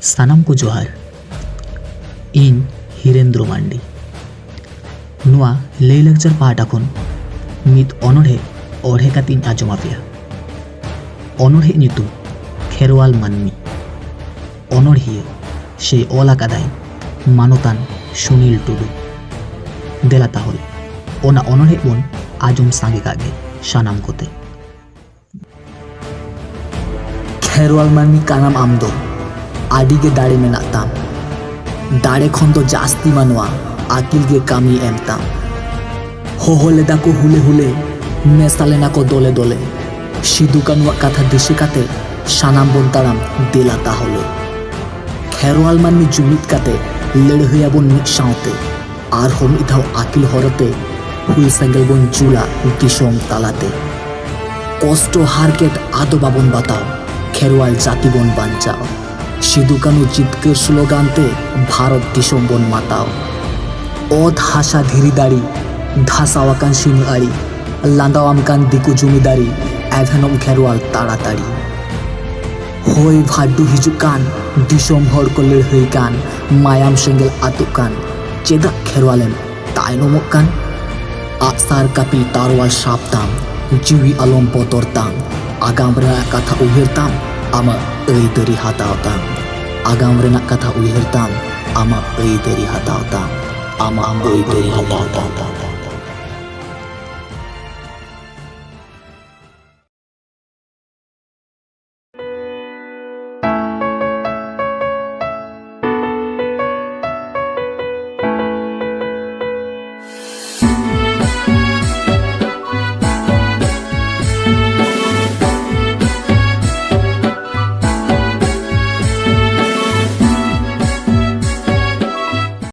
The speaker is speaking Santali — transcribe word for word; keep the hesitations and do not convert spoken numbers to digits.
ᱥᱟᱱᱟᱢ ᱠᱚ ᱡᱚᱦᱟᱨ᱾ ᱤᱧ ᱦᱤᱨᱮᱱᱫᱨᱚ ᱢᱟᱱᱰᱤ᱾ ᱱᱚᱣᱟ ᱞᱟᱹᱭᱼᱞᱟᱠᱪᱟᱨ ᱯᱟᱦᱴᱟ ᱠᱷᱚᱱ ᱢᱤᱫ ᱚᱱᱚᱬᱦᱮ ᱚᱬᱦᱮ ᱠᱟᱛᱮᱧ ᱟᱸᱡᱚᱢ ᱟᱯᱮᱭᱟ᱾ ᱚᱱᱚᱬᱦᱮ ᱧᱩᱛᱩᱢ ᱠᱷᱮᱨᱣᱟᱞ ᱢᱟᱹᱱᱢᱤ᱾ ᱚᱱᱚᱬᱦᱤᱭᱟᱹ ᱥᱮ ᱚᱞ ᱟᱠᱟᱫᱟᱭ ᱢᱟᱱᱚᱛᱟᱱ ᱥᱩᱱᱤᱞ ᱴᱩᱰᱩ᱾ ᱫᱮᱞᱟ ᱛᱟᱦᱚᱞᱮ ᱚᱱᱟ ᱚᱱᱚᱬᱦᱮ ᱵᱚᱱ ᱟᱸᱡᱚᱢ ᱥᱟᱸᱜᱮ ᱠᱟᱜ ᱜᱮ ᱥᱟᱱᱟᱢ ᱠᱚᱛᱮ᱾ ᱠᱷᱮᱨᱣᱟᱞ ᱢᱟᱹᱱᱢᱤ ᱠᱟᱱᱟᱢ ᱟᱢ ᱫᱚ, ᱟᱹᱰᱤ ᱜᱮ ᱫᱟᱲᱮ ᱢᱮᱱᱟᱜ ᱛᱟᱢ᱾ ᱫᱟᱲᱮ ᱠᱷᱚᱱ ᱫᱚ ᱡᱟᱹᱥᱛᱤ ᱢᱟ ᱱᱚᱣᱟ ᱟᱹᱠᱤᱞ ᱜᱮ ᱠᱟᱹᱢᱤ ᱮᱢ ᱛᱟᱢ᱾ ᱦᱚᱦᱚ ᱞᱮᱫᱟ ᱠᱚ ᱦᱩᱞᱮ ᱦᱩᱞᱮ, ᱢᱮᱥᱟ ᱞᱮᱱᱟ ᱠᱚ ᱫᱚᱞᱮ ᱫᱚᱞᱮ᱾ ᱥᱤᱫᱩ ᱠᱟᱹᱱᱩᱣᱟᱜ ᱠᱟᱛᱷᱟ ᱫᱤᱥᱟᱹ ᱠᱟᱛᱮ ᱥᱟᱱᱟᱢ ᱵᱚᱱ ᱛᱟᱲᱟᱢ ᱫᱮᱞᱟ ᱛᱟᱦᱚᱞᱮ᱾ ᱠᱷᱮᱨᱣᱟᱞ ᱢᱟᱹᱱᱢᱤ ᱡᱩᱢᱤᱫ ᱠᱟᱛᱮ ᱞᱟᱹᱲᱦᱟᱹᱭ ᱟᱵᱚᱱ ᱢᱤᱫ ᱥᱟᱶᱛᱮ᱾ ᱟᱨᱦᱚᱸ ᱢᱤᱫ ᱫᱷᱟᱣ ᱟᱹᱠᱤᱞ ᱦᱚᱨᱚᱛᱮ ᱦᱩᱞ ᱥᱮᱸᱜᱮᱞ ᱵᱚᱱ ᱡᱩᱞᱟ ᱫᱤᱥᱚᱢ ᱛᱟᱞᱟᱛᱮ᱾ ᱠᱚᱥᱴᱚ ᱦᱟᱨᱠᱮᱛ ᱟᱫᱚ ᱵᱟᱵᱚᱱ ᱵᱟᱛᱟᱣ, ᱠᱷᱮᱨᱣᱟᱞ ᱡᱟᱹᱛᱤ ᱵᱚᱱ ᱵᱟᱧᱪᱟᱣ᱾ ᱥᱤᱫᱩ ᱠᱟᱹᱱᱩ ᱡᱤᱛᱠᱟᱹᱨ ᱥᱞᱳᱜᱟᱱ ᱛᱮ ᱵᱷᱟᱨᱚᱛ ᱫᱤᱥᱚᱢ ᱵᱚᱱ ᱢᱟᱛᱟᱣ᱾ ᱚᱛ ᱦᱟᱥᱟ ᱫᱷᱤᱨᱤ ᱫᱟᱲᱮ, ᱫᱷᱟᱥᱟᱣ ᱟᱠᱟᱱ ᱥᱤᱢᱟᱹ ᱟᱲᱮ, ᱞᱟᱸᱫᱟᱣᱟᱢ ᱠᱟᱱ ᱫᱤᱠᱩ ᱡᱩᱢᱤᱫᱟᱨᱤ, ᱮᱵᱷᱮᱱᱚᱢ ᱠᱷᱮᱨᱣᱟᱞ ᱛᱟᱲᱟᱛᱟᱲᱤ᱾ ᱦᱚᱭ ᱵᱷᱟᱨᱰᱩ ᱦᱤᱡᱩᱜ ᱠᱟᱱ, ᱫᱤᱥᱚᱢ ᱦᱚᱲ ᱠᱚ ᱞᱟᱹᱲᱦᱟᱹᱭ ᱠᱟᱱ, ᱢᱟᱭᱟᱢ ᱥᱮᱸᱜᱮᱞ ᱟᱹᱛᱩᱜ ᱠᱟᱱ, ᱪᱮᱫᱟᱜ ᱠᱷᱮᱨᱣᱟᱞᱮᱢ ᱛᱟᱭᱱᱚᱢᱚᱜ ᱠᱟᱱ? ᱟᱜᱼᱥᱟᱨ ᱠᱟᱹᱯᱤ ᱛᱟᱨᱣᱟᱲ ᱥᱟᱵ ᱛᱟᱢ, ᱡᱤᱣᱤ ᱟᱞᱚᱢ ᱵᱚᱛᱚᱨ ᱛᱟᱢ, ᱟᱜᱟᱢ ᱨᱮᱱᱟᱜ ᱠᱟᱛᱷᱟ ᱩᱭᱦᱟᱹᱨ ᱛᱟᱢ, ᱟᱢᱟᱜ ᱟᱹᱭᱫᱟᱹᱨᱤ ᱦᱟᱛᱟᱣ ᱛᱟᱢ᱾ ᱟᱜᱟᱢ ᱨᱮᱱᱟᱜ ᱠᱟᱛᱷᱟ ᱩᱭᱦᱟᱹᱨ ᱛᱟᱢ, ᱟᱢᱟᱜ ᱟᱹᱭᱫᱟᱹᱨᱤ ᱦᱟᱛᱟᱣ ᱛᱟᱢ, ᱟᱢᱟᱜ ᱟᱹᱭᱫᱟᱹᱨᱤ ᱦᱟᱛᱟᱣ ᱛᱟᱢ᱾